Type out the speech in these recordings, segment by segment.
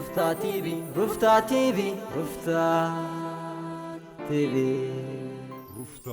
ሩፍታ ቲቪ፣ ሩፍታ ቲቪ፣ ሩፍታ ቲቪ። ሩፍታ።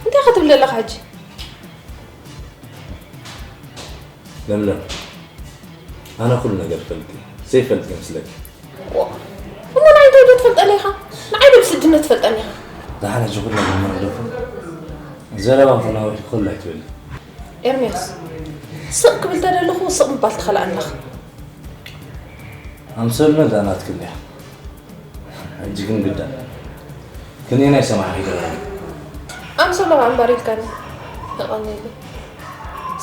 እንታይ ክትብል ዘለኻ ሕጂ? ለምለም፣ ኣነ ኩሉ ነገር ፈልጥ እየ። ዘይፈልጥ ይመስለኪ? ዋ፣ እሞ ንዓይ እንታይ ዶ ትፈልጠኒ ኢኻ? ንዓይ ዶ ብስድነት ትፈልጠኒ ኢኻ? ደሓን ሕጂ ኩሉ ነገር መረደኹ። ዘረባ ተናዊሕ ኩሉ ኣይትበሊ። ኤርምያስ፣ ስቕ ክብል ተደለኹ ስቕ ምባል ትኸልኣኒ ኣለኻ። ኣምሰሉና ደኣ ናትክን እያ። ሕጂ ግን ግዳ ክንየናይ ሰማዕኺ ገበረኒ። ኣምሰሎ እምበር ኢልካኒ። የቐንየለይ።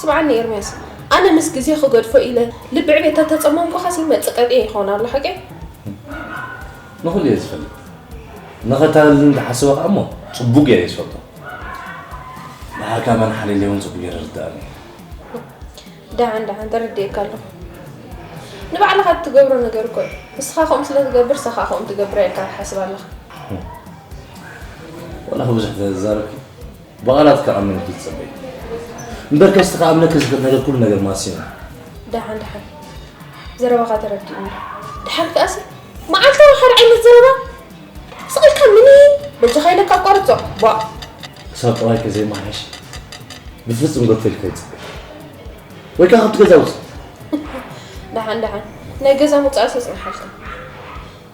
ስምዓኒ ኤርምያስ፣ ኣነ ምስ ግዜ ክገድፎ ኢለ ልቢ ዕቤት ተተጸመምኩኻሲ መጽቀጢ ይኸውን ኣሎ ሓቀይ? ንኹሉ እየ ዝፈልጥ። ንኸታልል እንተሓስበ ከኣ እሞ ጽቡቕ ገይረ እየ ዝፈልጦ። ደሓር ከኣ መን ሓልየለይ እውን ጽቡቕ ገይረ ርድኣኒ። ደሓን ደሓን ተረዲኤካ ኣለኹ። ንባዕልኻ እትገብሮ ነገር እኮ እዩ። ንስኻ ከምኡ ስለ ትገብር፣ ንስኻ ከምኡ ትገብር ኢልካ ትሓስብ ኣለኻ። ዋላ ብዙሕ ተዛረብኪ፣ ብቓላት ክኣምነኪ ትጸበይ። እምበር ከስቲ ክኣምነኪ ዝኽእል ነገር ኩሉ ነገር ማሲኑ። ደሓን ደሓን ዘረባኻ ተረዲኡኒ። ደሓር ከኣሲ መዓልታዊ ሓደ ዓይነት ዘረባ ስቕ ኢልካ ምኒ በጃኻ ኢለካ ኣቋርጾ። ቧእ። ክሳብ ጠባይኪ ዘይመሓየሽ ብፍጹም ገድፎ ኢልካ ይጽበ። ወይ ከኣ ካብቲ ገዛ ውጽእ። ደሓን ደሓን ናይ ገዛ ምውጻእ ሰጽንሓልካ።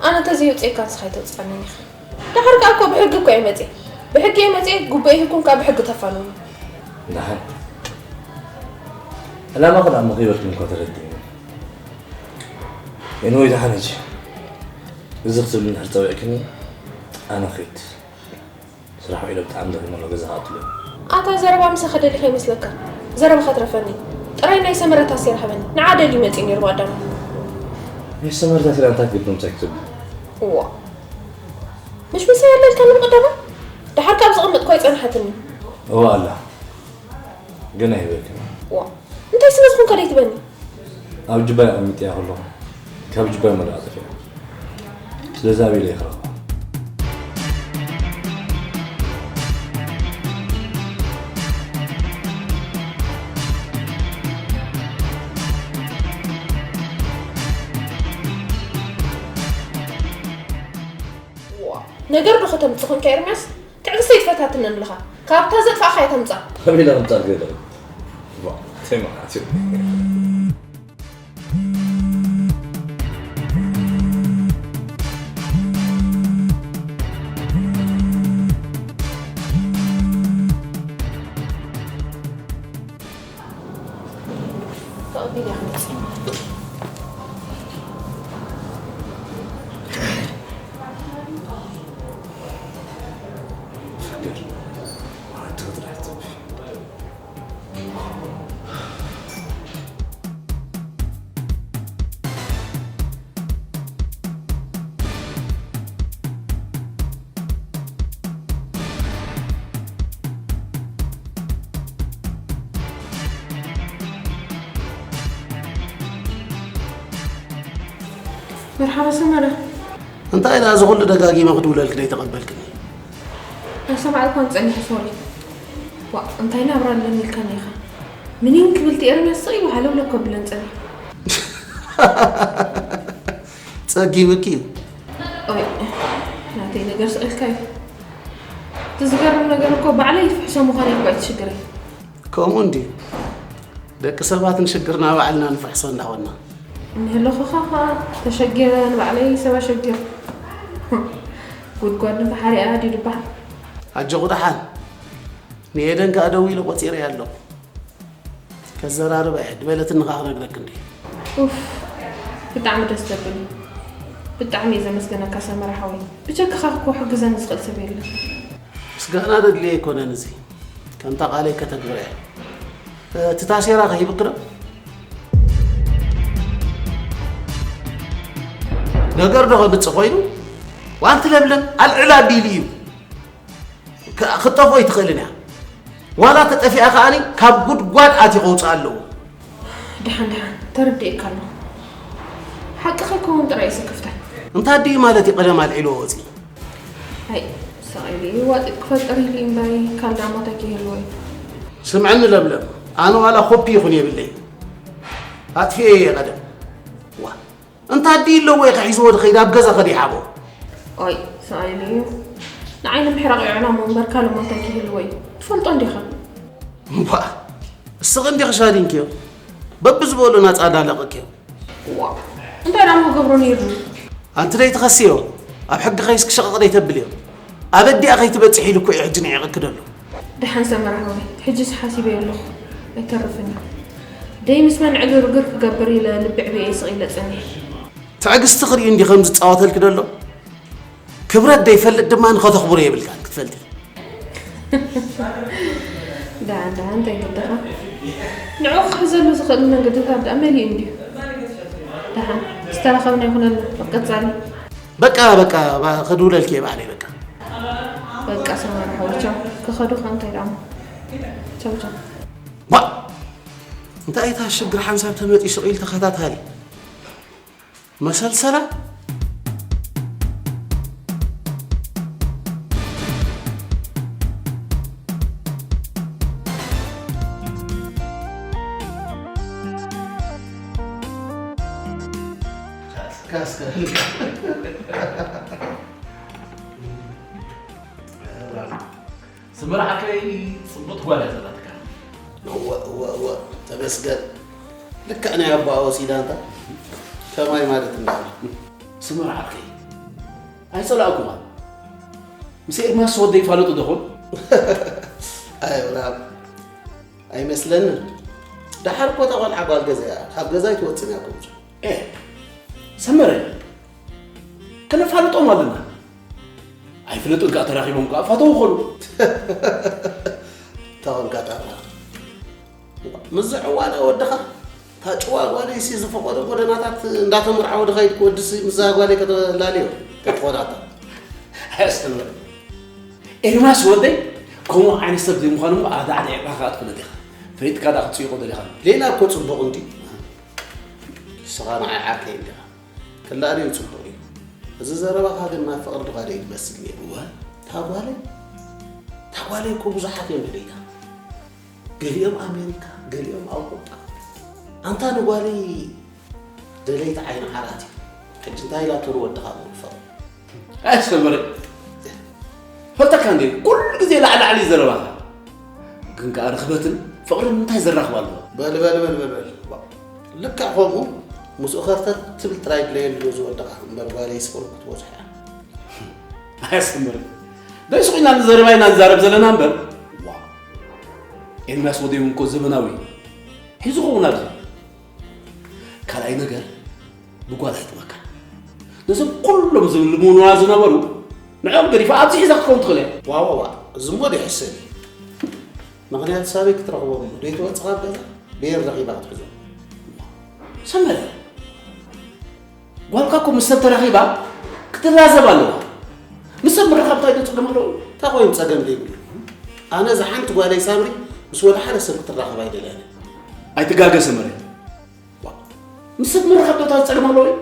ኣነ ተዘይውጽኤካ ንስኻ ኣይተውጽኣንን ኢኻ። ደሓር ከኣ እኮ ብሕጊ እኮ እየ መጽኤ። ብሕጊ እየ መጽኤ፣ ጉቦ ይህብኩም ከኣ ብሕጊ ተፋንውኒ። ደሓን። ዕላማኺ ደኣ እሞ ከይበልክኒ እኮ ተረዲእኒ። ኤንወይ ደሓን ሕጂ። እዚ ክትብል እንድሕር ጸዊዕክኒ ኣነ ኺድ። ስራሕ ውዒለ ብጣዕሚ ደኺመ ኣሎ፣ ገዛ ክኣቱ ኣለኒ። ኣታ ዘረባ ምሳኻ ደሊኻ ይመስለካ? ዘረባኻ ትረፈኒ። ጥራይ ናይ ሰመረ ታሴር ሃበኒ። ንዓ ደልዩ መጺኡ ነይሩ ብቐዳማይ። ናይ ሰመረ ታሴር እንታይ ክትገብር ምሳይ ክትብል? እዋ። ምሽ ምሳይ ኣለልካኒ ብቐዳማይ? ደሓር ካብ ዝቕመጥኩ ኣይጸንሓትኒ። እዋ ኣላ። ግን ኣይህበክን። ዋ። እንታይ ስለ ዝኾንካ ደይ ትበኒ? ኣብ ጁባይ ኣቐሚጥያ ከለኹ ካብ ጁባይ መሊኣ ጠፊኣ። ስለዚ ኣበይ ኢለ ይኽረኽባ? ነገር ዶ ከተምጽእ ኮንካ ኤርምያስ? ትዕግስተይ ትፈታትነኒ ኣለኻ። ካብታ ዘጥፋእኻያ ተምጻእ። ከመይ ኢለ ከምጻልኪ ዘለኹ? ዋ፣ ተይ መዓት እዩ። መርሓባ ሰመረ። እንታይ ደኣ እዚ ኩሉ ደጋጊመ ክድውለልኪ ዘይተቐበልክኒ? ኣይሰማዕኳን ጸኒሐ፣ ሶሪ። ዋ፣ እንታይ ናብራ ኣለኒ ኢልካኒ ኢኻ? ምኒን ክብል እቲ ኤርምያስ ስቕ ኢሉ ሃለውለው ከብለን ጸኒሑ። ጸጊብኪ እዩ። ኦይ፣ ናተይ ነገር ስቕ ኢልካ እዩ። እቲ ዝገርም ነገር እኮ ባዕለይ ይፍሕሶ ምዃነይ እኮ እዩ እቲ ሽግረይ። ከምኡ እንድዩ። ደቂ ሰባት ንሽግርና ባዕልና ንፍሕሶ እንዳኾንና። እንህለኹኻ ኸኣ ተሸጊረ ንባዕለይ ሰብ ኣሸጊር። ጉድጓድ ንፈሓሪኣ ድዩ ዝበሃል? ኣጆኺ ደሓን። ንኤደን ከኣ ደዊለ ቆጺረያ ኣለኹ። ከዘራርባ እየ፣ ድበለትኒ ከኣ ክነግረኪ እንድየ። ኡፍ፣ ብጣዕሚ ደስ ዘብል እዩ። ብጣዕሚ እየ ዘመስግነካ ሰመረ ሓወይ። ብጀካኻ እኮ ክሕግዘኒ ዝኽእል ሰብ የለን። ምስጋና ዘድልዮ ኣይኮነን እዚ። ከምታ ቃለይ ከተግብራ እየ። እቲ ታሴራ ከ ሂብኪ ዶ? ነገር ዶ ከምጽእ ኮይኑ? ዋንቲ ለምለም ኣልዕል ኣቢሉ እዩ። ከ-፣ ክትጠፍኦ ኣይትኽእልን እያ። ዋላ ተጠፊኣ ከኣኒ ካብ ጉድጓድ ኣትዩ ከውፅኣ ኣለዎ። ደሓን፣ ደሓን፣ ተረዲኤካ ኣለኹ። ሓቂ ከይከውን ጥራይ እዩ ስክፍታይ። እንታይ ድዩ ማለት እዩ ቀደም ኣልዒልዎ ወፂኡ? ኣይ፣ ስቕ ኢሉ እዩ። ዋጢጥ ክፈጥር ኢሉ እዩ እምበይ፣ ካልእ ደኣ ሞታይ ክህልዎ እዩ። ስምዕኒ ለምለም፣ ኣነ ዋላ ኮፒ ይኹን የብለይ። ኣጥፊኤ እየ ቀደም። ዋ፣ እንታይ ድዩ ኣለዎ ኢኻ ሒዝዎ ዝኸይድ ኣብ ገዛ ከደይሓቦ? ኦይ፣ ስቕ ኢሉ እዩ። ንዓይ ንምሕራቕ እዩ ዕላምኡ እምበር ካልእ ሞታይ ክህልዎ እዩ። ትፈልጦ እንዲኻ? እምቧ፣ እስኺ እንዲኺ ሻዲንክዮ። በብዝበሎ ናጻ እንዳለቐክዮ። ዋእ፣ እንታይ ደኣ ምኽገብሮ ነይሩኒ? ኣንቲ ደይትኸስዮ፣ ኣብ ሕጊ ከይስኪ ሸቐቕ ደይተብልዮ። ኣብ ኣዲኣ ከይትበጽሒ ኢሉ እኮ እዩ ሕጂ ንዒቕኪ ደሎ። ደሓን ሰመረ ሓወይ፣ ሕጂስ ሓሲበዮ ኣለኹ። ኣይተርፍን እዩ። ደይ ምስ መን ዕግርግር ክገብር ኢለ ልቢ ዕብየ ስቕ ኢለ ጸኒሐ። ትዕግስቲ ክርኢ እንዲ ከም ዝጻወተልኪ ደሎ። ክብረት ደይፈልጥ ድማ ንኸተኽብሮ የብልካን ክትፈልጢ። ደሓን፣ ደሓን፣ እንታይ ግድኻ? ንዕኡ ክሕዘሉ ዝኽእል መንገድታት ደኣ መሊኡ እንድዩ። ደሓን፣ ዝተራኸብና ይኹነልና፣ ኣብ ቀጻሊ። በቃ፣ በቃ፣ ባ-፣ ክድውለልኪ እየ ባዕለይ፣ በቃ። በቃ፣ ሰመረ ሓወይ፣ ቻው። ክኸዱ ኸ እንታይ ደኣ እሞ? ቻው፣ ቻው። ባ-፣ እንታይ እታ ሽግር ሓንሳብ ተመጢሱ ኢሉ ተኸታታሊ? መሰልሰላ? ካስካ። ስመር ዓርከይ፣ ጽብቕቲ ጓል እያ ዘላትካ። እወ፣ እወ፣ እወ፣ ተመስገን። ልክዕ ናይ ኣቦኣ ወሲዳ እንታ ከማይ ማለት እንዳበለ። ስመር ዓርከይ፣ ኣይጸላእኩኻን። ምስ ኤርማስ ወደይ ይፋለጡ ዶ ኾን? ኣይ፣ ብራም፣ ኣይመስለንን። ደሓር እኮ እታ ቖልዓ ጓል ገዛ እያ። ካብ ገዛ ኣይትወጽን እያ እኮ። ኤ፣ ሰመረ፣ ከነፋልጦም ኣለና። ኣይፍለጡን ከኣ ተራኺቦም ከኣ ፋተው ኾኑ። ተወልካ ጣባ። ምስዚ ዕዋላ ወድኻ፣ እታ ጭዋ ጓለይሲ ዝፈቐዶ ጎደናታት እንዳተመርዓወ ድኸይድ ወድሲ ምስዛ ጓለይ ከተላልዮ ተትኾናታ። ኣስተምር። ኤርማስ ወደይ ከምኡ ዓይነት ሰብ ዘይምዃኑ እሞ ኣዳዕዲዕካ ከኣ ትፍለጥ ኢኻ። ፈሊጥካ ደኣ ክትጽይቖ ደሊኻ። ሌላ እኮ ጽቡቕ እንዲ። ንስኻ ንዓይ ዓርከይ እንዲኻ። ክላኣልዮ ጽቡቕ እዩ። እዚ ዘረባኻ ግን ናብ ፍቕሪ ድኻ ደይ ትመስል ነይሩ። እወ። እታ ጓለይ፣ እታ ጓለይ እኮ ብዙሓት እዮም ደለይታ። ገሊኦም ኣሜሪካ፣ ገሊኦም ኣውሮጳ። ኣንታ ንጓለይ ደለይቲ ዓይኒ ዓራት እዩ። ሕጂ እንታይ ኢላቶ ንወድኻ ምንፋቕ? ኣስተምር። እንዴ ኩሉ ግዜ ላዕሊ ላዕሊ ዘረባኻ። ግን ከኣ ርኽበትን ፍቕርን እንታይ ዘራኽብ ኣለዎ? በል በል በል በል በል። ዋ፣ ልክዕ ከምኡ ምስኡ ከርተት ትብል ጥራይ ድለየሉ ዝወደኻ እምበር ጓለይ ስቕር ክትበዝሖ እያ። ኣየስተምርን። ደይ ስቕ ኢና ንዘረባ ኢና ንዛረብ ዘለና እምበር። ዋ፣ ኤርምያስ ወደይ እውን እኮ ዘመናዊ እዩ። ሒዙ ኸውን ኣብዚ። ካልኣይ ነገር ብጓል ኣይጥመካ። ነዞም ኩሎም ዝልምኑዋ ዝነበሩ ንዕኦም ገዲፋ ኣብዚ ሒዛ ክትከውን ትኽእል እያ። ዋ ዋ ዋ፣ እዚ እሞ ደይሕሰብ እዩ። ምኽንያቱ ሳበይ ክትረኽቦም እዩ? ደይትወጽእ ካብ ገዛ ብየር ረኺባ ክትሕዞም። ሰመረ፣ ጓልካ እኮ ምስ ሰብ ተራኺባ ክትላዘብ ኣለዋ። ምስ ሰብ ምርኻብ እንታይ ዶ ጸገም ኣለዎ? እንታይ ኮይኑ ጸገም ዘይብሉ? ኣነ እዛ ሓንቲ ጓለይ ሳምሪ ምስ ወላ ሓደ ሰብ ክትራኸብ ኣይደልያን እየ። ኣይትጋገ ሰመረ። ዋ፣ ምስ ሰብ ምርኻብ ዶ እንታይ ጸገም ኣለዎ እዩ?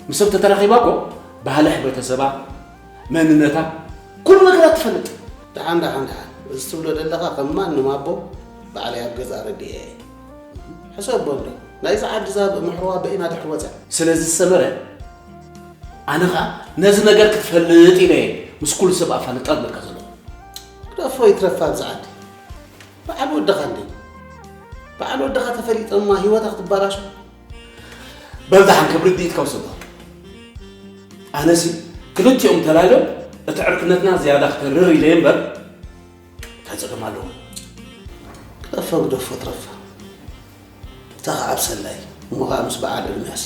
ምስ ሰብ ተተራኺባ እኮ ባህሊ ሕብረተሰባ፣ መንነታ፣ ኩሉ ነገራት ትፈልጥ። ደሓን፣ ደሓን፣ ደሓን። እዚ ትብሎ ዘለኻ ከም ማንም ኣቦ ባዕለይ ኣብ ገዛ ኣረዲኤ እየ። ሕሰቦ እንዶ፣ ናይዛ ዓዲ እዛ ምሕርዋ በይና ድሕሪ ወፅያ። ስለዚ ዝሰመረ፣ ኣነ ኸኣ ነዚ ነገር ክትፈልጥ ኢለ እየ ምስ ኩሉ ሰብ ኣፋልጣ ዝብለካ ዘለኹ። ግደፎ ይትረፍ ኣብዚ ዓዲ። በዓል ወድኻ እንዴ? በዓል ወድኻ ተፈሊጦማ ህይወታ ክትባላሾ? በል ደሓን ከም ርድኢትካ ውሰዶ። ኣነሲ ክልቲኦም ተላልዮም እቲ ዕርክነትና ዝያዳ ክተርር ኢለ እየ እምበር እንታይ ጸገም ኣለዎ? ግደፎ ግደፎ ትረፋ። እታ ኸዓ ብሰላይ እሞ ኸዓ ምስ በዓል ኤርምያስ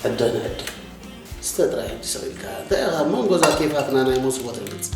ዕደ ንዕደ። ስተ ጥራይ ሕጂ ስቕ ኢልካ እንታይ ኢኻ ኣብ መንጎ እዛ ኬፋትና ናይ መሶቦ ተምጽእ?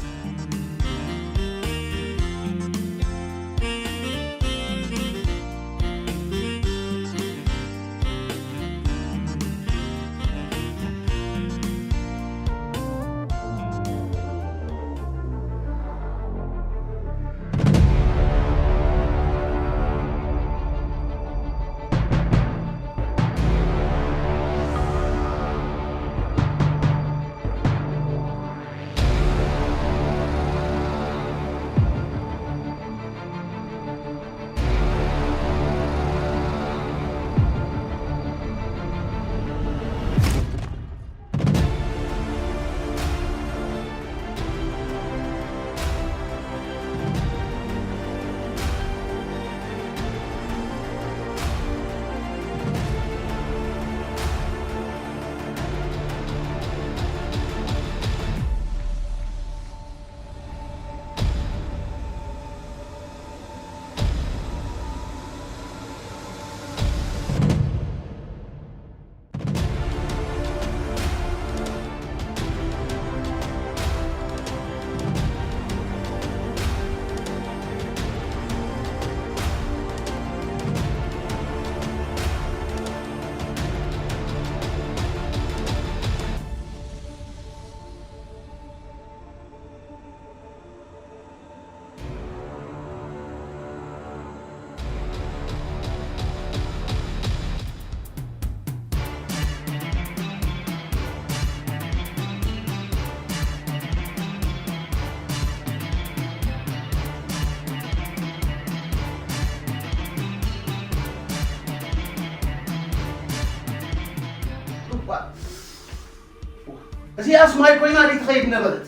እዚኣስ ማይ ኮይና ድዩ ትኸይድ ነበረት?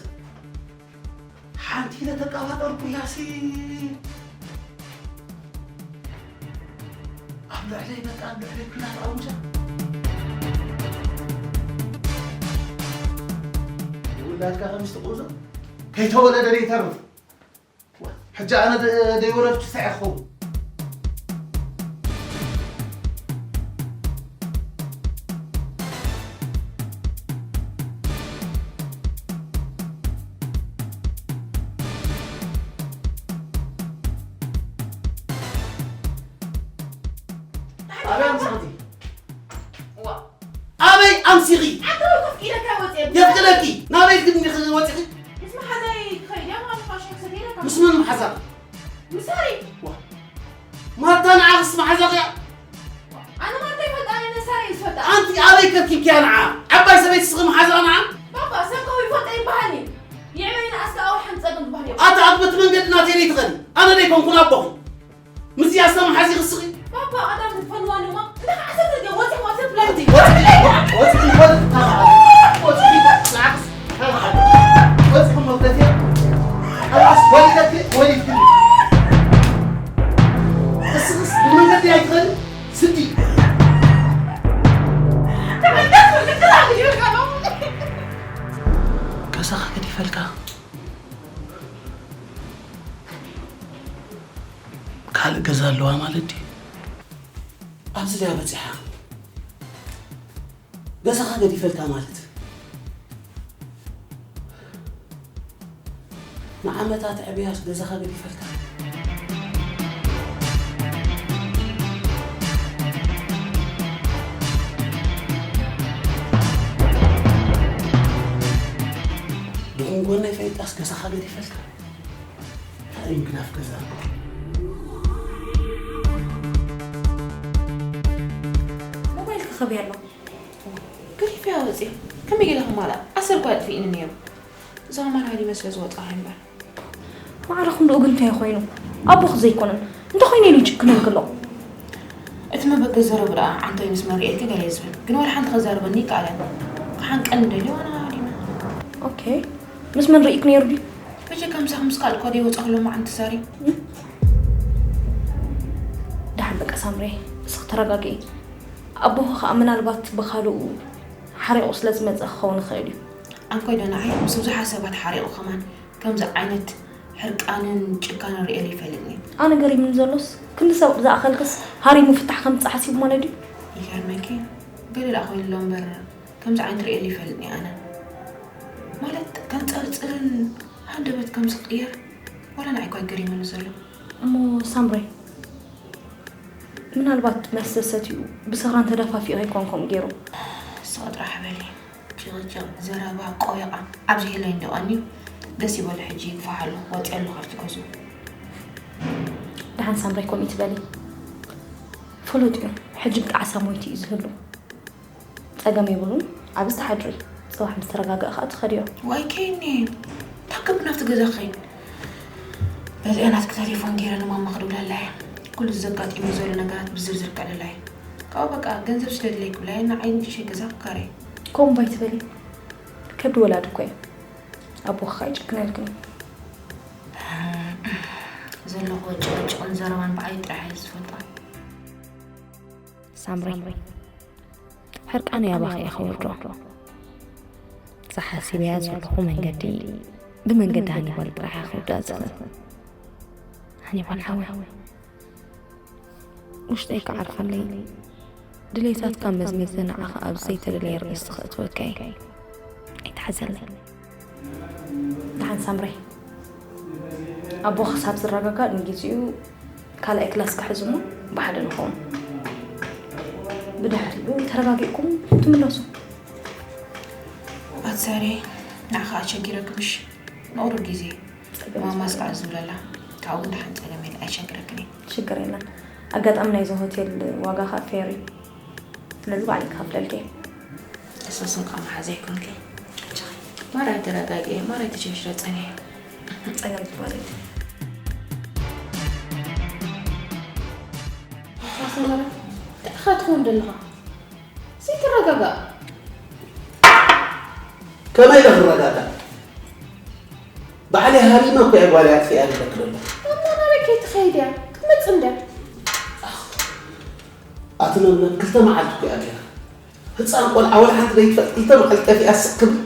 ሓንቲ ኢለ ተቀባጠርኩላሲ ኣብ ልዕለይ በቃ ኣብ ልዕለይ ኩናት ኣውጃ። ውላድካ ከም ዝትቁዞ ከይተወለደ ዘይተርፍ። ሕጂ ኣነ ደ- ደይወለድኩ እንታይ ክኸውን? ኣበይ ኣምሲኺ? ዋ። ኣበይ ኣምሲኺ? ኣንተ ወይ ኮፍ ኢለካ ወፂአ። የፍቅደኪ። ናበይ ግን ኢኺ ወፂኺ? ምስ መሓዛይ ክኸይድ እያ፣ ማለት ፋሽን ክሰድ ኢለካ። ምስ መን መሓዛ? ምስ ሳሪ። ዋ። ማርታ ንዓኽስ መሓዛኺ እያ? ኣነ ማርታ ይፈልጣ፣ ኣነ ነሳሪ ይፈልጣ። ኣንቲ ኣበይ ከርኪብኪያ ንዓ? ዓባይ ሰበይቲ ስኺ መሓዛ ንዓ? ባባ፣ ሰብ ከው ይፈልጣ ይበሃል እዩ። ይዕበይና እስከ ኣውርሓን ጸገም ትበሃል እዩ። ኣታ ኣብ በቲ መንገዲ ናተይ ደይ ትኸዲ? ኣነ ደይ ኮንኩን ኣቦኺ። ምስዚ ኣስተማሓዚ ክስኺ? ባባ፣ ቀዳም ትፈንዋኒ እሞ፣ እንተ ኸዓ ሰብ ዘገ ወፂ ወፂ ብላቲ። ወፂ፣ ወፂ፣ ወፂ፣ ወፂ፣ ወፂ፣ ንዓኽስ፣ ዘለዋ ማለት ድዩ? ኣብዚ ድያ በጺሓ? ገዛኻ ገዲፈልካ ማለት? ንዓመታት ዕብያስ ገዛኻ ገዲፈልካ? ድኹም ጎነይ ፈይጣስ ገዛኻ ገዲፈልካ? እንታይ እዩ ምግዳፍ ገዛ? ሞባይል ክኸብያ ኣሎ። ገዲፈያ ወፅየ። ከመይ ገለ ክማላእ? ኣሰር እኳ ኣጥፊእኒ ነይሩ። እዛ ከማን ሃዲመ ስለ ዝወፃ እምበር። ማዕረኹም ደኡ ግን እንታይ ኮይኑ? ኣቦኺ ዘይኮነን። እንተኾይነ ኢሉ ይጭክነልኪ ኣሎ። እቲ መበገሲ ዘረቡ ደኣ ዓንቶይ ምስ መሪኤልኪ ገለ እዩ ዝብል። ግን ወላ ሓንቲ ከዛርበኒ ይከኣለን። ክሓንቀኒ ደልዩ ኣነ ሃዲመ። ኦኬ። ምስ መን ርኢክ ነይሩ ድዩ? በጀካ ምሳኺ ምስ ካልእ እኳ ደይወፃኹ ሎማዓንቲ ዛሪ። ደሓን በቃ ሳምሬ፣ እስኺ ተረጋግኢ። ኣቦኺ ኸኣ ምናልባት ብኻልኡ ሓሪቑ ስለ ዝመጸ ክኸውን ይኽእል እዩ። ኣንኮይ ዶ ንዓይ ምስ ብዙሓት ሰባት ሓሪቑ ከማን ከምዚ ዓይነት ሕርቃንን ጭካንን ርእየሉ ይፈልጥን እየ። ኣነ ገሪምኒ ዘሎስ ክንዲ ሰብ ዝኣኸልክስ ሃሪሙ ፍታሕ ከምጽእ ሓሲቡ ማለት ድዩ? ይገርመኪ፣ ገለ ደኣ ኮይኑ ኣሎ እምበር ከምዚ ዓይነት ርእየሉ ይፈልጥን እየ ኣነ። ማለት ከንጸርጽርን ሃንደበት ከምዚ ክቕየር ዋላ ንዓይ እኳ እዩ ገሪሙኒ ዘሎ። እሞ ሳምሬ ምናልባት መስተ ሰትዩ ብሰኽራን ተደፋፊኡ ከይኮን ከምኡ ገይሩ። ንስኺ ጥራሕ በሊ። ጭቕጭቕ፣ ዘረባ፣ ቆይቓ ኣብዚሕለይ እንዶ ቀንዩ ደስ ይበሎ ሕጂ ይግፋሕ ኣሎ ወፂኡ ኣሎ ካብቲ ገዝኡ። ደሓን ሳምሬ ከምኡ ይትበሊ። ፍሉጥ እዩ ሕጂ ብጣዕሳ ሞይቱ እዩ ዝህሉ። ጸገም የብሉን ኣብዚ ትሓድሪ። ጽባሕ ምስ ተረጋገእ ከኣ ትኸድዮ። ዋይ ከይኒ ታክብ ናብቲ ገዛ ክኸይድ በዚኣ ናትኪ ተሌፎን ገይረ ንማማ ክድውለላ እየ። ኩሉ እዚ ዘጋጢሙ ዘሎ ነገራት ብዝርዝር ከዕልላ እየ። ካብኡ በቃ ገንዘብ ስለ ድለይ ክብላ እየ ንዓይ ንእሽተይ ገዛ ክካረ እየ። ከምኡ ባይ ትበሊ። ከብዲ ወላዲ እኮ እየ። ኣቦኺ ከኣ ይጭክነልክን እዩ። ዘለኽዎ ጭቕጭቕን ዘረባን ብዓይ ጥራሕ እየ ዝፈልጣ። ሳምሪ ሕርቃነይ ኣባኺ እየ ከውርዶ። እዛ ሓሲበያ ዘለኹ መንገዲ ብመንገዲ ሃኒባል ጥራሕ እየ ክውዳእ ዝኽእል። ሃኒባል ሓወይ ውሽጠይ ክዓርፈለይ ድሌታትካ መዝሚዘ ንዓኻ ኣብ ዘይተደለየ ርእሲ ከእትወካ እየ። ኣይትሓዘለይ። ደሓን ሳምሬ ኣቦ ክሳብ ዝረጋጋእ ንጊዜኡ ካልኣይ ክላስ ክሕዝ እሞ ብሓደ ንኸውን። ብድሕሪኡ ተረጋጊእኩም ትምለሱ። ኣትሳሪ ንዓኻ ኣቸጊረኪ ምሽ ንቑሩብ ግዜ ማማስ ከዓ ዝብለላ ካብኡ ደሓን ፀገም የለ ኣይቸግረክን እዩ። ሽግር የለን። ኣጋጣሚ ናይዚ ሆቴል ዋጋ ከዓ ፌር እዩ። ስለዚ ባዕለይ ክኸፍለልኪ እየ። እሰስን ከዓ መሓዛ ይኮንኪ። ማራይ ተረጋጊ ማራይ ተሸሽረ ፀኒሐ። ፀገም ትባለይ ኣሰመረ እንታይ ኢኻ ትኸውን ዘለኻ? ዘይትረጋጋእ ከመይ ኢለ ክረጋጋእ? ባዕለይ ሃሪመ እኮ እየ ጓለይ ኣጥፊኣ ኢለኪ ዘለኹ። እሞ ናበይ ከይትኸይድ እያ? ክትመጽእ እንድያ። ኣቲ ለምለም ክልተ መዓልቲ እኮ እያ ገይራ። ህፃን ቆልዓ ወላ ሓንቲ ዘይትፈልጥ ክልተ መዓልቲ ጠፊኣ ስቕ ክብል።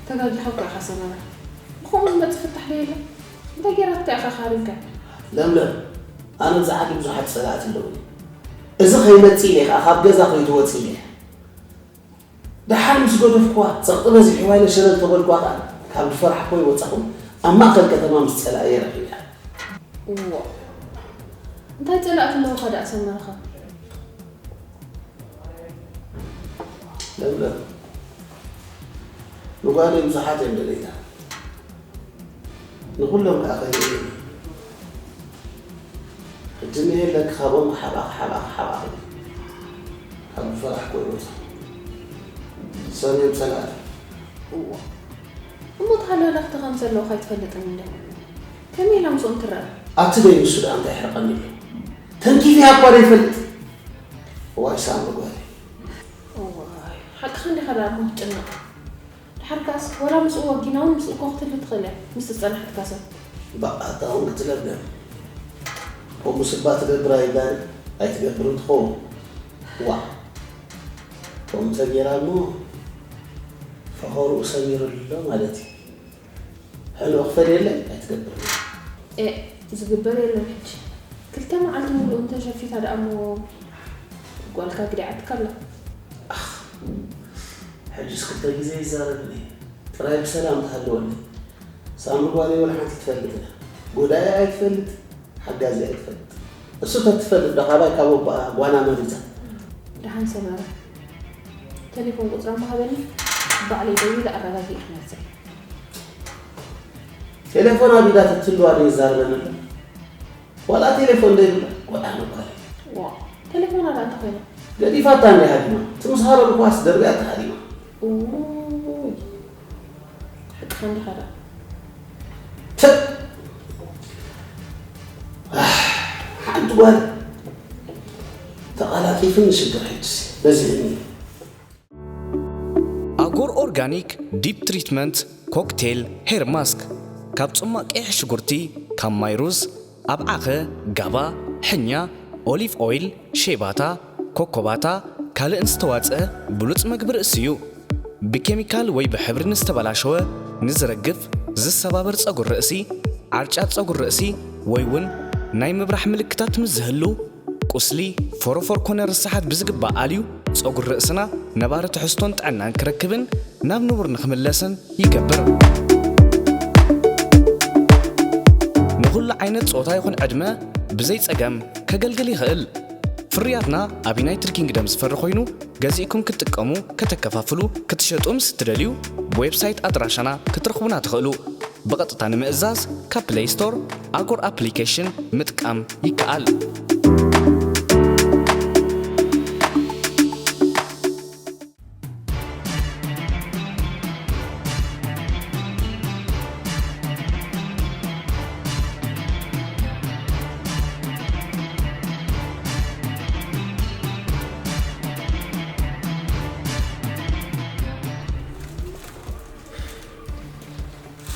ተጋጊኻ እኮ ኢኻ ሰመረ። ብኸምኡ ዝመጽእ ፍታሕ ዶ የለን? እንታይ ገይራትካ ኢኻ ሃሪምካ? ለምለም ኣነ ኣብዚ ዓዲ ብዙሓት ፀላእቲ ኣለዉኒ። እዚ ከይመፅእ ኢለ ከዓ ካብ ገዛ ከይትወፂ ኢለ እየ። ደሓር ምስ ገደፍኩዋ፣ ጸቕጢ በዚሕዋ ኢለ ሸለል ተበልኩዋ ከኣ፣ ካብ ዝፈራሕክዎ ኣይወጻኹን፣ ኣብ ማእከል ከተማ ምስ ጸላእየ ረኺበያ። እዋእ፣ እንታይ ጸላእቲ ኣለዉኻ ደኣ ሰመረኻ? ለምለም፣ ንጓለይ ብዙሓት እየን ደለይታ። ንኹሎም ከኣ ከይእልየኒ። ሕጂ እኒሀለኪ ካብኦም ክሓብኣ ክሓብኣ ክሓብኣ ክብል። ካብ ዝፈራሕኩ ኣይወፅኹ። ሰሜን ፀላእቲ። እዋ። እሞ ተሃለኽቲ ከም ዘለዉ ካይትፈልጥን እንደ ከመይ ኢላ ምስኦም ትረአ? ኣቲ ደይ ንሱ ደኣ እንታይ ይሕረቐኒ ኣሎ? ተንኪፈያ እኳ ደይፈልጥ። እዋይ ሳሚ ጓለይ። እዋይ ሓቅኻ እንዲኻ ደኣ እሞ ትጭነቕ። ድሓርካስ ወላ ምስኡ ወጊና እውን ምስኡ እኮ ክትህሉ ትኽእል እያ፣ ምስ ዝጸናሕትካ ሰብ። ባእ ኣታ እውን ክትለብለብ። ከምኡ ስባ ትገብር ኣይባል ኣይትገብርን ትኸውን። ዋእ። ከምኡ ተገይራ እሞ ፈኸርኡ ሰሚሩ ኣሎ ማለት እዩ። ሕልኦ ክፈድየለይ ኣይትገብርን። ኤእ ዝግበር የለን ሕጂ። ክልተ መዓልቲ ሙሉእ እንተሸፊታ ደኣ እሞ ጓልካ ግዲዓትካ ኣላ። ኣኽ፣ ሕጅስ ክልተ ግዜ ይዛረብኒ። ጥራይ ብሰላም ትሃልወኒ። ሳምሪ ጓለይ ወላ ሓንቲ ትፈልጥ እያ። ጎዳኢ ኣይትፈልጥ፣ ሓጋዚ ኣይትፈልጥ። እሱ ተትፈልጥ ዶ ካባይ ካብ ኣቦኣ ጓና መሪጻ? ደሓን ሰመረ። ቴሌፎን ቁጽራ ምሃበኒ፣ ባዕለይ ደዊለ ኣረጋጊእ ክመጽእ። ቴሌፎን ኣብ ኢዳ ተትህልዋ ዶ ይዛረበኒ ኣሎ? ዋላ ቴሌፎን ዘይብላ ጎዳና ጓል። ዋ፣ ቴሌፎና ደኣ እንታይ ኮይና? ገዲፋታ እንዲያ ሃዲማ። እቲ ምስ ሃረምኳስ ደርብያ ተሃዲማ። ኡይ፣ ሓቅኻ እንዲኻ ደኣ። ተ-፣ ኣሕ፣ ሓንቲ ጓል ተቓላጢፍኒ ሽግር ሕጅስ በዚሕኒ። ኣጎር ኦርጋኒክ ዲፕ ትሪትመንት ኮክቴል ሄር ማስክ። ካብ ጽማቕ ቀይሕ ሽጉርቲ፣ ካብ ማይ ሩዝ፣ ኣብዓኸ፣ ጋባ፣ ሕኛ፣ ኦሊቭ ኦይል፣ ሼባታ፣ ኮኮባታ፣ ካልእን ዝተዋጽአ ብሉጽ መግቢ ርእሲ እዩ። ብኬሚካል ወይ ብሕብሪ ንዝተበላሸወ፣ ንዝረግፍ፣ ዝሰባበር ጸጉሪ ርእሲ፣ ዓርጫ ጸጉሪ ርእሲ ወይ እውን ናይ ምብራሕ ምልክታት ምስ ዝህሉ፣ ቁስሊ፣ ፎሮፎር ኮነ ርሳሓት ብዝግባእ ኣልዩ፣ ጸጉሪ ርእስና ነባሪ ትሕዝቶን ጥዕናን ክረክብን ናብ ንቡር ንኽምለስን ይገብር። ንኹሉ ዓይነት ጾታ ይኹን ዕድመ ብዘይ ጸገም ከገልግል ይኽእል። ፍርያትና ኣብ ዩናይትድ ኪንግደም ዝፈሪ ኮይኑ፣ ገዚእኩም ክትጥቀሙ፣ ከተከፋፍሉ፣ ክትሸጡ ምስ እትደልዩ፣ ብዌብሳይት ኣድራሻና ክትረኽቡና ትኽእሉ። ብቐጥታ ንምእዛዝ ካብ ፕለይ ስቶር ኣጎር ኣፕሊኬሽን ምጥቃም ይከኣል።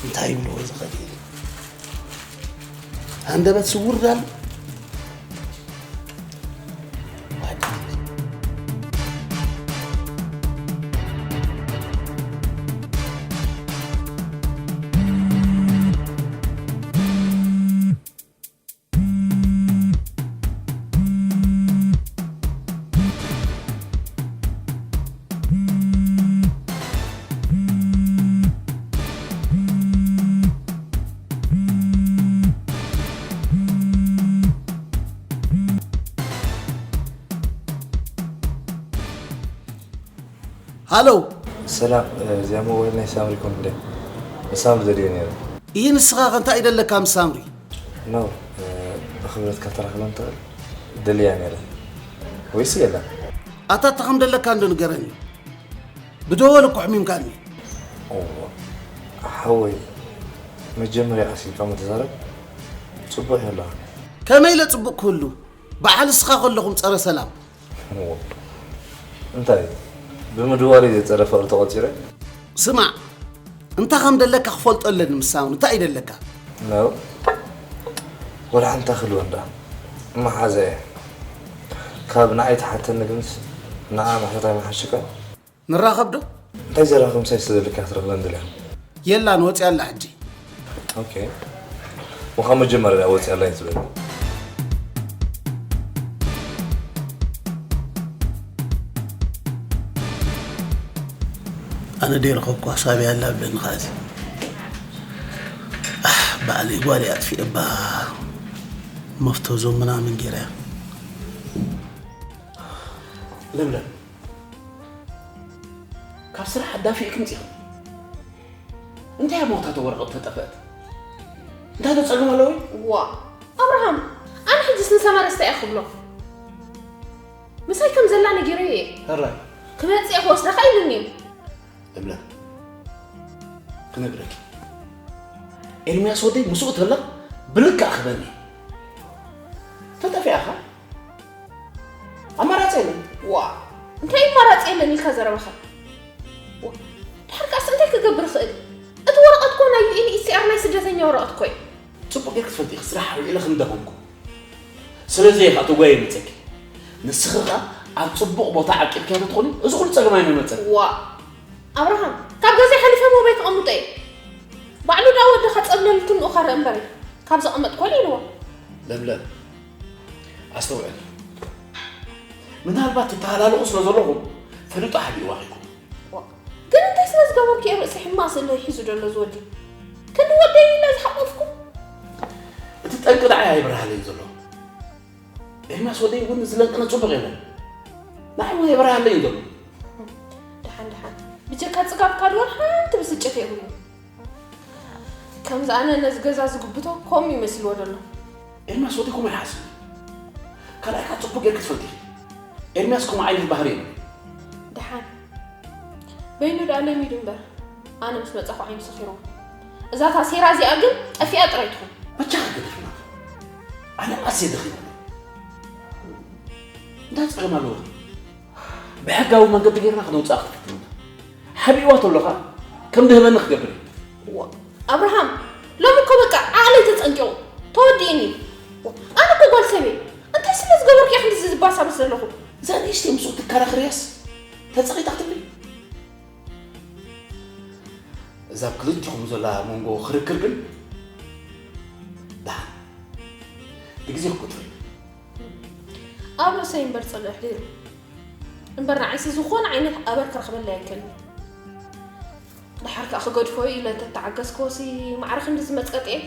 እንታይ ይብልዎ ዝኽእል እዩ? ሃንደበት ስውር ዳሉ ሃሎ። ሰላም፣ እዚኣ ሞባይል ናይ ሳምሪ ኮን ድያ? ንሳምሪ ዘድዮ ነይረ። ይህ ንስኻ ከ እንታይ ይደለካ ምስ ሳምሪ? ኖ፣ ብኽብረት ከተራኽበን ትኽእል ደልያ ነይረ። ወይስ የለን? ኣታ እታ ከም ደለካ እንዶ ንገረኒ። ብደወል እኮ ኣሕሚምካኒ። ኦ፣ ሓወይ፣ መጀመርያ ቀስ ኢልካ ምትዛረብ ጽቡቕ እዩ ኣለኻ። ከመይ ኢለ ጽቡቕ ክህሉ? በዓል እስኻ ከለኹም ጸረ ሰላም። እንታይ ብምድዋለይ ዘይ ጸረ ፍቕሪ ተቖጺረ? ስማዕ፣ እንታይ ከም ደለካ ክፈልጦ ኣለኒ። ምሳውን እንታይ እዩ ደለካ? ነው ወላ ሓንቲ ክልወ እንዳ መሓዛ እየ። ካብ ንዓይ ትሓተኒ ግንስ ንዓ ምሕታት ኣይመሓሽካን? ንራኸብ ዶ? እንታይ ዘራኽብ ምሳይ ስለዘለካ ክትረኽበኒ ደልያ? የላን ወፂኣ ኣላ ሕጂ። ኦኬ። ወኻ መጀመርያ ወፂኣ ኣላ እዩ ትብል። ኣነ ደይ ረኸብኩ ሳብያ ኣላ ብለኒ ኸዓ እዚ። ኣሕ፣ ባዕለይ ጓለይ ኣጥፊኤ እባ መፍቶ ዞም ምናምን ገይረያ። ለምለም፣ ካብ ስራሕ ኣዳፊእኪ ምፂኺ። እንታይ እሞ እታ ወረቐት ተጠፍአት? እንታይ ዶ ጸገም ኣለዎ? ዋ፣ ኣብርሃም፣ ኣነ ሕጅስ ንሰመረስ እንታይ እየ ክብሎ? ምሳይ ከም ዘላ ነጊረዮ እየ። ሕራይ። ክመጽእ እየ ክወስደኻ ኢሉኒ እዩ። ለምለም፣ ክነግረኪ። ኤርምያስ ወደይ ምስኡ ተላ ብልክዕ ክበኒ። ተጠፊኣኻ? ኣማራጺ የለን። ዋ፣ እንታይ ኣማራጺ የለን ኢልካ ዘረባኻ? ዋ፣ ድሓር ከኣስ እንታይ ክገብር እኽእል? እቲ ወረቐት እኮ ናይ ዩ ኤን ኤች ሲ ኣር ናይ ስደተኛ ወረቐት እኮ እዩ። ጽቡቕ ጌርኪ ትፈልጢ ኢኺ፣ ስራሕ ውዒለ ከም ደኸምኩ። ስለዚ እየ ኸኣ ተጓየ መጸኪ። ንስኺ ኸኣ ኣብ ጽቡቕ ቦታ ዓቂብክያ ተትኾኒ፣ እዚ ኹሉ ጸገም ኣይምመጸን። ዋ፣ ኣብርሃም፣ ካብ ገዛይ ሓሊፈ ሞባይ ከቐምጦ እየ። ባዕሉ ደኣ ወድኻ ጸብለልቱ ንኡኻ ርእ እምበር፣ ካብ ዘቐመጥኮ ኢልዎ። ለምለም፣ ኣስተውዕል። ምናልባት ትተሃላለቑ ስለ ዘለኹም ፈሊጡ ሓቢእዋ ኺኩም። ግን እንታይ ስለ ዝገበርኩ እየ ርእሲ ሕማቕ ስለ ሒዙ ዘሎ ዝወዲ? ክንዲ ወደይ ኢለ ዝሓቆፍኩ? እቲ ጠንቂ ንዓይ ኣይበርሃለይን ዘሎ። ኤርምያስ ወደይ እውን ዝለንቅነ ጽቡቕ የለን። ንዓይ እውን ኣይበርሃለይን ዘሎ። ደሓን ደሓን። ብጀካ ጽጋብካ ድወን ሓንቲ ብስጭት የብሉ። ከምዚ ኣነ ነዚ ገዛ ዝግብቶ ከምኡ ይመስልዎ ዘሎ። ኤርምያስ ወደይ ከምኡ ይሓስብ። ካልኣይ ከዓ ጽቡቕ ጌርክ ትፈልጥ ኢኺ። ኤርምያስ ከምኡ ዓይነት ባህሪ የለን። ደሓን። በይኑ ደኣ ለሚዱ እምበር፣ ኣነ ምስ መጻኹ ዓይኑ ሰኺርዎ። እዛ ታሴራ እዚኣ ግን ጠፊኣ ጥራይ ትኹን። በጃኺ ግደፍና። ኣነ ኣዝየ ደኺመ ኣለኹ። እንታይ ጸገም ኣለዎ? ብሕጋዊ መንገዲ ጌርና ክነውጽኣ ክንፍትን ኢና። ሓቢእዋ ተሎ ኸኣ ከም ድህበኒ ክገብር እየ። ዋ፣ ኣብርሃም፣ ሎሚ እኮ በቃ ዓቕለይ ተጸንቂቑ። ተወዲእኒ። ኣነ እኮ ጓል ሰብ እየ። እንታይ ስለ ዝገበርኩ እየ ክንድዚ ዝባሳብስ ዘለኹ? እዛ ንእሽተይ ምስኡ ትከራኽርያስ ተጸቒጣ ክትብል? እዛ ኣብ ክልቲኹም ዘላ መንጎ ክርክር ግን ደሓን ብግዜ ክቁጽር እዩ። ኣብ ርእሰይ እምበር ጽልኢ ኣሕዲሩ እምበር ንዓይሲ ዝኾነ ዓይነት ኣበር ክረኽበለይ ኣይክእልን። ደሓር ከኣ ክገድፎ ኢለ እንተተዓገስክዎሲ ማዕረ ክንድዚ መጽቀጢ እየ።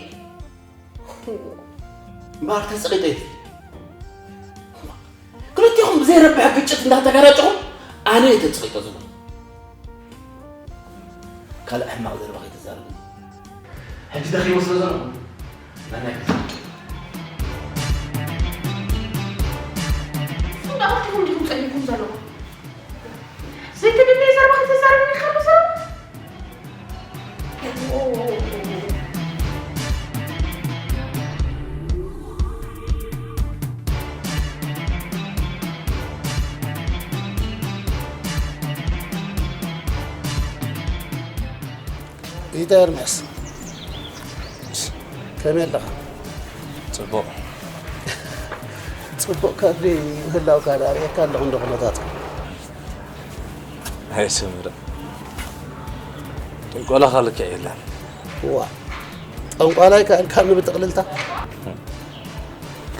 እምበኣር ተጸቒጠ ኢኺ። ክልቲኹም ብዘይረብሕ ግጭት እንዳተጋጨኹም ኣነ እየ ተጸቒጠ ዘለኹ። ካልእ ሕማቕ ዘረባ ከይትዛረቡ። ሕጂ ደኺመ ስለ ዘለኹ ናናይ ክልቲኹም። እንዳበልኩም ዲኹም ጸሊእኩም ዘለኹም? ዘይተደለየ ዘረባ ከይትዛረቡ ኢልካ ዶ ዘረባ? ጌታ ኤርምያስ፣ ከመይ ኣለኻ? ጽቡቕ። ጽቡቕ ካብ ምህላውካ ዳርየካ ኣለኹ እንዶ ኩነታትካ። ኣይ ሰምረ፣ ጥንቆላኻ ልክዕ የለን። ዋ፣ ጠንቋላይ ከኣልካኒ ብጥቕልልታ።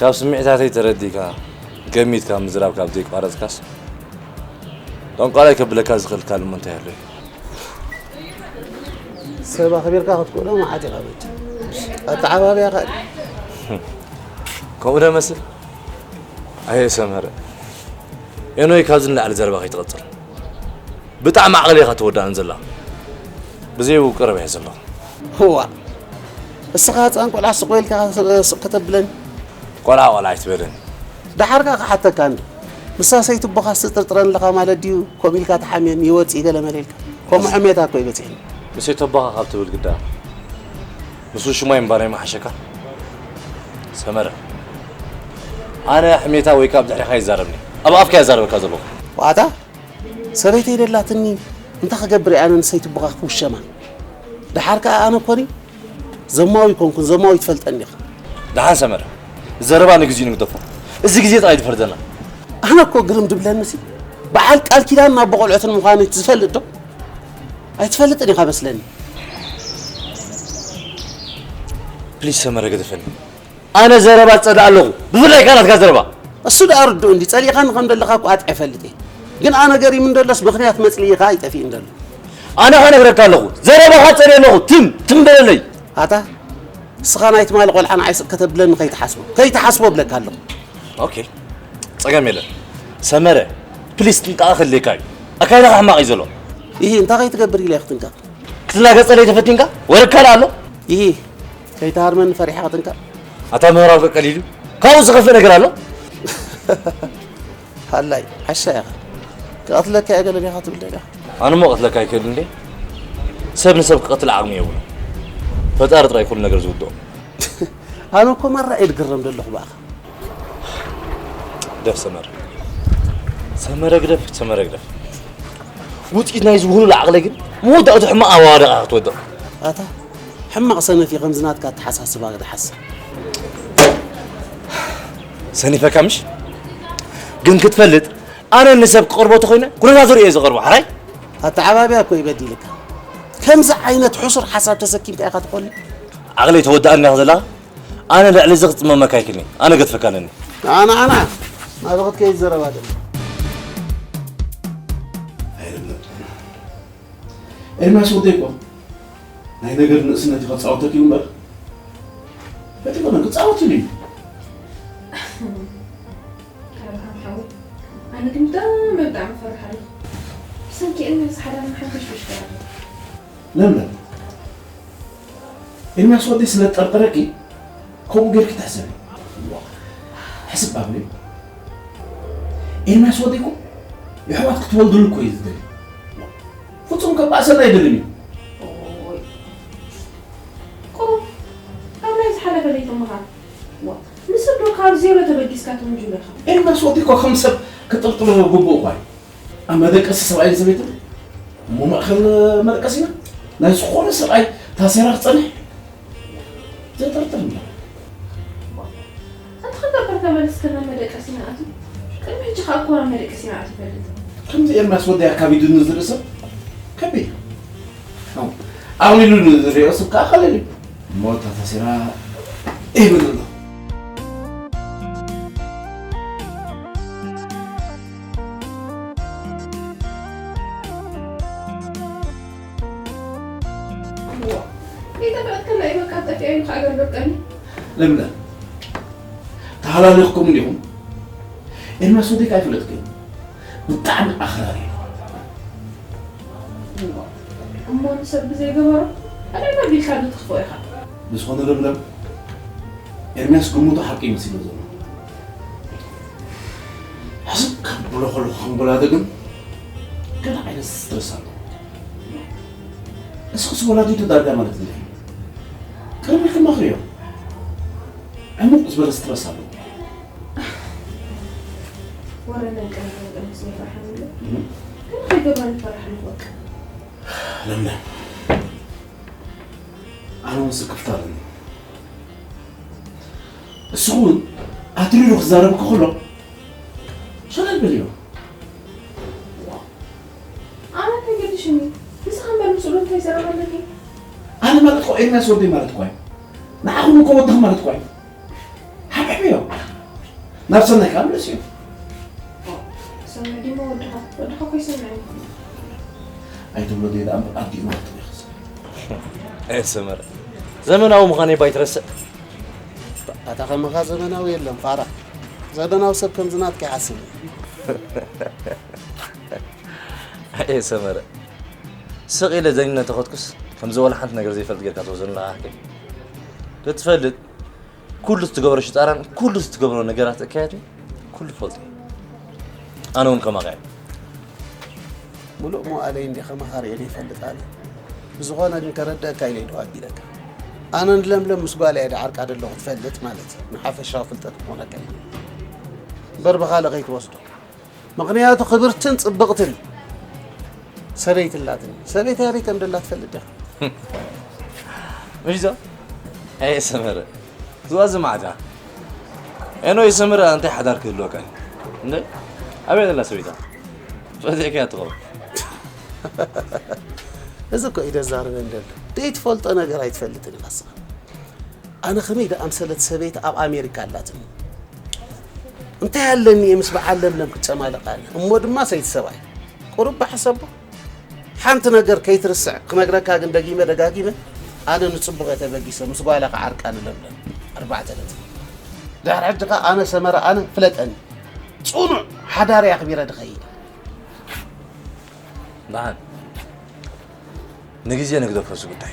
ካብ ስምዒታተይ ተረዲእካ፣ ገሚትካ ምዝራብ ካብ ዘይቋረጽካስ፣ ጠንቋላይ ከብለካ ዝኽእል ካልእ እሞ እንታይ ኣሎ እዩ? ሰብ ኣኽቢርካ ክትክእሎ መዓት ኢኻ በጃ። ኣተዓባብያኻ እዩ። ከምኡ ዶ መስል? ኣየ ሰመረ፣ ኤኖይ ካብዚ ንላዕሊ ዘረባ ከይትቐጽል። ብጣዕሚ ዓቕሊ ኢኻ ትወዳእን ዘላ። ብዘይ ውቅርብ እየ ዘለኹ። እዋ፣ እስኻ ህፃን ቆልዓ ስቕ ኢልካ ስቕ ከተብለኒ። ቆልዓ ቆልዓ ኣይትበለኒ። ደሓር ከኣ ክሓተካ እንዶ። ንሳ ሰይትቦኻስ ትጥርጥረኒ ኣለኻ ማለት ድዩ? ከምኡ ኢልካ ተሓምየኒ ይወፅእ ገለ መለ ኢልካ። ከምኡ ሕሜታ እኮ ይበፅሕኒ። ንሰይተቦኻ ካብ ትብል ግዳ ምስ ውሽማይ እምባር ኣይምሓሸካ? ሰመረ፣ ኣነ ሕሜታ ወይ ከኣ ብድሕሪኻ ይዛረብኒ። ኣብ ኣፍካ እየ ዛረበካ ዘለኹ። ዋታ ሰበይተይ ደላትኒ እንታይ ክገብር እየ ኣነ ንሰይትቦኻ ክውሸማ? ደሓር ከኣ ኣነ እኮኒ ዘማዊ ኣይኮንኩን፣ ዘማዊ ትፈልጠኒ ኢኻ። ደሓን ሰመረ፣ ዘረባ ንግዚኡ ንግደፎ። እዚ ግዜ ጥራይ ድፈርደና። ኣነ እኮ ግርም ድብለኒሲ በዓል ቃል ኪዳን ናብ ቆልዑትን ምዃነይ ትዝፈልጥ ዶ? ኣይትፈልጥን ኢኻ መስለኒ። ፕሊስ ሰመረ ግደፈኒ። ኣነ ዘረባ ዝጸልእ ኣለኹ፣ ብፍላይ ከኣ ናትካ ዘረባ። እሱ ደኣ ርዱእ እንዲ ጸሊእኻኒ ከም ዘለኻ እኮ ኣጥዕየ እፈልጥ እየ። ግን ኣነ ገሪሙኒ ደሎስ ምኽንያት መጽልኢኻ ኣይጠፍእን ደሎ። ኣነ ከነግረካ ኣለኹ፣ ዘረባኻ ጸልየ ኣለኹ፣ ትም ትም በለለይ። ኣታ ንስኻ ናይ ትማሊ ቆልዓ ንዓይ ስቕ ከተብለኒ ከይትሓስቦ፣ ከይትሓስቦ እብለካ ኣለኹ። ኦኬ ጸገም የለን። ሰመረ ፕሊስ ጥንቃቐ ከድልየካ እዩ። ኣካይዳኻ ሕማቕ እዩ ዘሎ። ኢሂ እንታይ ከይትገብር ኢለ እየ ክጥንቀቕ? ክትላገጸለይ ተፈቲንካ? ወረ ካልእ ኣሎ? ኢሂ ከይትሃርመኒ ፈሪሐ ክጥንቀቕ? ኣታ ምህራም ከ ቀሊል እዩ? ካብኡ ዝኸፍእ ነገር ኣሎ? ሃላይ ዓሻ ኢኻ። ክቐትለካ እየ ገለ ዲኻ ትብል ዶ ኢኻ? ኣነ እሞ ክቐትለካ ኣይክእልን ድየ? ሰብ ንሰብ ክቐትል ዓቕሚ የብሉን። ፈጣሪ ጥራይ ኩሉ ነገር ዝውድኦ። ኣነ እኮ ማራ እየ ዝግረም ዘለኹ ብኣኻ። ግደፍ ሰመረ። ሰመረ ግደፍ፣ ሰመረ ግደፍ። ውፅኢት ናይዚ ውህሉል ዓቕለይ ግን መወዳእቱ ሕማቕ ኣወዳድቓ ክትወድቕ። ኣታ ሕማቕ ሰነፍ እዩ ከምዚ ናትካ ኣተሓሳስባ ክትሓስብ። ሰኒፈካ ምሽ? ግን ክትፈልጥ ኣነ ንሰብ ክቐርቦ ተኾይነ ኩነታቱ ርእየ ዝቐርቦ ሓራይ? ኣተዓባብያ እኮ እዩ በዲልካ። ከምዚ ዓይነት ሕሱር ሓሳብ ተሰኪምካ ኢኻ ትኾኒ? ዓቕለይ ተወዳእኒ ኢኻ ዘለኻ? ኣነ ልዕሊ እዚ ክጽመመካ ኣይክእልን እየ። ኣነ ገድፈካ ኣለኒ። ኣና ኣና ናብኸት ከይት ዘረባ ደለ ኣይደለም። ኤርሚያስ ወደይ እኮ ናይ ነገር ንእስነት እዩ ከፃወተክ እዩ እምበር በቲ ኮነ ክፃወት ኢሉ እዩ። ኣነ ግን ብጣዕሚ ብጣዕሚ ፈርሓለሁ። ብሰንኪ ኤርሚያስ ሓዳርና ሓንፈሽፈሽ ገይራ። ለምለም፣ ኤርሚያስ ወደይ ስለ ዝጠርጠረኪ ከምኡ ጌርኪ ትሕሰቢ። ሕስብ ኣብሊ። ኤርሚያስ ወደይ እኮ የሕዋት ክትወልድሉ እኮ እዩ ዝደሊ። ፍጹም ከባእሰና ኣይደልን እዩ። ቁሩብ ካብ ናይ ዝሓለፈ ዘይትመሃር። ንስብ ዶ ካብ ዜሮ ተበጊስካ ትውንጅሎ ኢኻ? ኤርሚያስ ወደይ እኮ ከም ሰብ ክጥርጥሮ ግቡእ እኳ እዩ። ኣብ መደቀሲ ሰብኣይን ሰበይትን እሞ ማእኸል መደቀሲና ናይ ዝኾነ ሰብኣይ ታሴራ ክፀንሕ ዘጠርጥር እንዳ ኣንተ ከበር ተመለስከና መደቀሲና ኣቱ ቅድሚ ሕጂ ከዓ እኮ ናብ መደቀሲና ኣቱ ይፈልጥ ከምዚ ኤርማስ ወደይ ኣካቢዱኒ ዝርኢ ሰብ ከቢድ እዩ። ኣቕሊሉ ንዝሪኦ ሰብ ከዓ ቀሊል እዩ። እሞ እታ ታሴራ ይብል ኣሎ። ይጠፍአት ከላ ይበቃ ጠፊኣ ኢሉ ከዓ ገርበቀኒ ለምለም ተሃላሊኽኩም እንዲኹም ኤርማስ ወደይ ከዓ ይፍለጥኩ እዩ ብጣዕሚ ኣኽራሪ እዩ እሞ ንሰብ ብዘይገበሮ ኣደይ መቢልካ ዶ ትኽፎ ኢኻ ብዝኾነ ለምለም ኤርሚያስ ግምቱ ሓቂ ይመስሎ ዘሎ ሕስብ ካብ ብሎ ከለኹ ከም ወላዲ ግን ገለ ዓይነት ስትረስ ኣሎ እስኽስ ወላዲቱ ዳርጋ ማለት እንታይ ቅድሚ ክመኽርዮ ዕሙቕ ዝበለ ስትረስ ኣሎ ወረ ናይ ቀረበ ቀሚስ ይፈርሓን ኣሎ ግን ከይገባን ይፈርሓን በቃ ለምለም ኣነ እውን ስክፍታ ኣለኒ እሱ እውን ኣትሪሩ ክዛረብ ከሎ ሸለል በልዮ ኣነ እንታይ ገዲሽኒ ንስኻ እምበር ምስኡ እንታይ ዘረባ ኣለኒ ኣነ ማለት እኮ ኤርሚያስ ወደይ ማለት እኮ እዩ ንዓኹም እኮ ወድኹም ማለት እኮ እዩ ሓብሕብዮ ናብ ሰናይ ከዓ ምለስዮ ሰናይ ዲሞ ወድኻ ወድኻ እኮ ይሰምዐኒ ኣይትብሎ ደይ ደኣ እምበር ኣዲኡ ማለት እዩ ሰመረ ዘመናዊ ምዃነይ ባይትረስዕ ኣታ ከማኻ ዘመናዊ የለን ፋራ ዘመናዊ ሰብ ከምዚ ናትካ ይሓስብ ኣየ ሰመረ ስቕ ኢለ ዘይነ ተኸትኩስ ከምዚ ወላ ሓንቲ ነገር ዘይፈልጥ ጌርካ ትወዘኒ ኣለኻ ሓቀይ ዶ ትፈልጥ ኩሉ ዝትገብሮ ሽጣራን ኩሉ ዝትገብሮ ነገራት እካየት ኩሉ ፈልጥ ኣነ እውን ከማኻ እየ ሙሉእ መዋእለይ እንዲ ከማኻ ርእየ ዘይፈልጥ ኣነ ብዝኾነ ግን ከረድአካ ኢለ ዶ ኣቢለካ ኣነ ንለምለም ምስ ጓል እየ ደዓርቃ ደለኹ ትፈልጥ ማለት እዩ ንሓፈሻዊ ፍልጠት ክኾነካ እዩ እምበር ብኻልእ ከይትወስዶ ምኽንያቱ ክብርትን ፅብቕትን ሰበይቲ ኣላትኒ ሰበይቲ ኣበይ ከም ደላ ትፈልጥ ዲኻ ምሽ ዞ ኣየ ሰመረ ዝዋዚ ማዕዳ ኤኖ ይሰምር እንታይ ሓዳር ክህልወካ እዩ እንደ ኣበይ ዘላ ሰበይታ ፈዚዕካ ትኸውን እዚ እኮ እዩ ደዛርበን ደሎ ዘይትፈልጦ ነገር ኣይትፈልጥን ኢኻ ስኻ ኣነ ከመይ ደኣምሰለት ሰበይቲ ኣብ ኣሜሪካ ኣላትኒ እንታይ ኣለኒ እየ ምስ በዓል ለምለም ክጨማለቕ ኣነ እሞ ድማ ሰይቲ ሰብኣይ ቁሩብ ብሓሰቦ ሓንቲ ነገር ከይትርስዕ ክነግረካ ግን ደጊመ ደጋጊመ ኣነ ንፅቡቕ እየ ተበጊሰ ምስ ጓላ ክዓርቃ ንለምለም ኣርባዕተ ነጥቢ ድሕሪ ሕጂ ከዓ ኣነ ሰመረ ኣነ ፍለጠኒ ፅኑዕ ሓዳር እየ ኣኽቢረ ድኸይድ ደሓን ንግዜ ንግደፎ እዚ ጉዳይ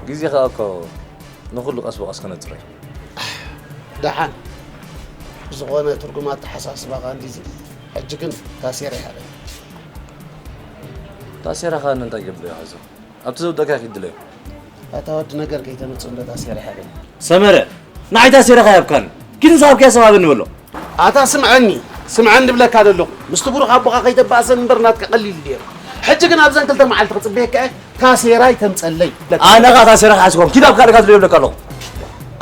ግዜ ከዓ እኮ ንኹሉ ቀስ ብቐስ ከነፅሮ እዩ ደሓን ብዝኾነ ትርጉም ኣተሓሳስባኻ እንዲዚ ሕጂ ግን ታሴራ ይሃበኒ ታሴራ ኸኣ እንታይ ገብር እዩ ሕዚ ኣብቲ ዘውደካ ይድለዩ ኣታ ወዲ ነገር ከይተምፅእ እንዶ ታሴራ ይሃበኒ ሰመረ ንዓይ ታሴራ ኸ ያብካኒ ግን ዝሃብካያ ሰብ ሃበኒ በሎ ኣታ ስምዐኒ ስምዐኒ ድብለካ ዘለኹ ምስቲ ብሩኽ ኣቦኻ ከይተባእሰን እምበር ናትካ ቀሊል ድየ ሕጂ ግን ኣብዘን ክልተ መዓልቲ ክፅበየካ እየ ታሴራ ይተምፀለይ ኣነ ኸኣ ታሴራ ክሓስኮም ኪድ ኣብ ካልእ ካትሎ ይብለካ ኣለኹ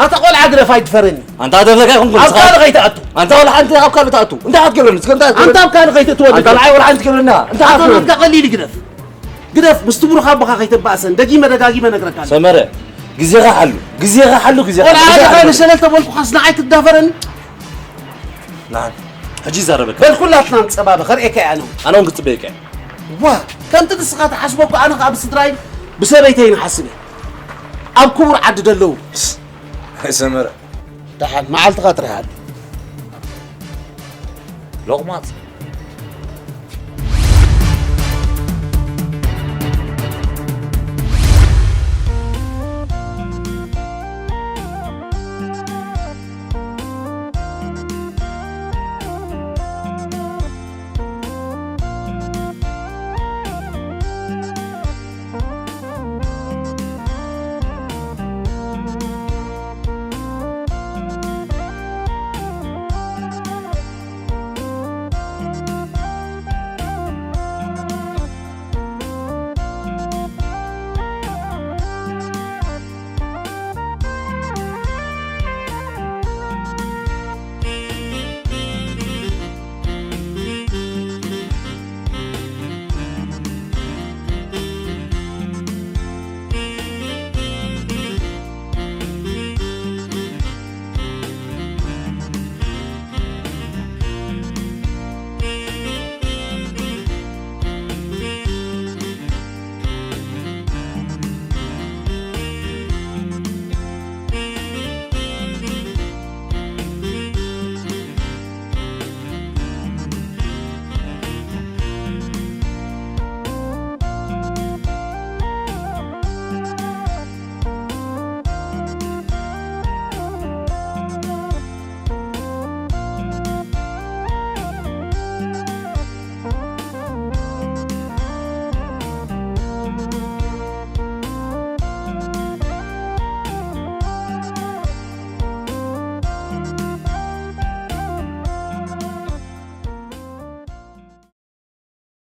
ኣታ ቆልዓ ግደፍ ኣይድፈረኒ ኣንታ ደፍረካ ይኹን ኣብ ካልእ ከይትኣቱ ኣንታ ቆልዓ ኣንተ ኣብ ካልእ ትኣቱ እንታይ ክትገብረኒ እስከ እንታይ ኣንታ ኣብ ካልእ ከይትእትወኒ ኣንታ ንዓይ ወላ ሓንቲ ትገብረና እንታይ ኣታ ክትገብረኒ ናትካ ቀሊል ግደፍ ግደፍ ምስቲ ብሩኽ ኣቦኻ ከይተባእሰን ደጊመ ደጋጊመ ነግረካ ኣለኹ ሰመረ ግዜኻ ሓሉ ግዜኻ ሓሉ ግዜኻ ቆልዓ ሓሉ። ዲኻ ንሸለል ተበልኩኻስ ንዓይ ትዳፈረኒ ሕጂ ይዛረበካ። በል ኩላትና ንጸባበ፣ ከርእየካ እያ ነው። ኣነ እውን ክጽበየካ እየ። ዋ፣ ከምቲ ንስኻ ትሓስቦ እኮ ኣነ ኸኣ ብስድራይ ብሰበይተይ ንሓስብ እየ። ኣብ ክቡር ዓዲ ደለዉ። ኣይ ሰመረ። ደሓን፣ መዓልትኻ ጥራሕ ኣሉ። ሎቕማጽ።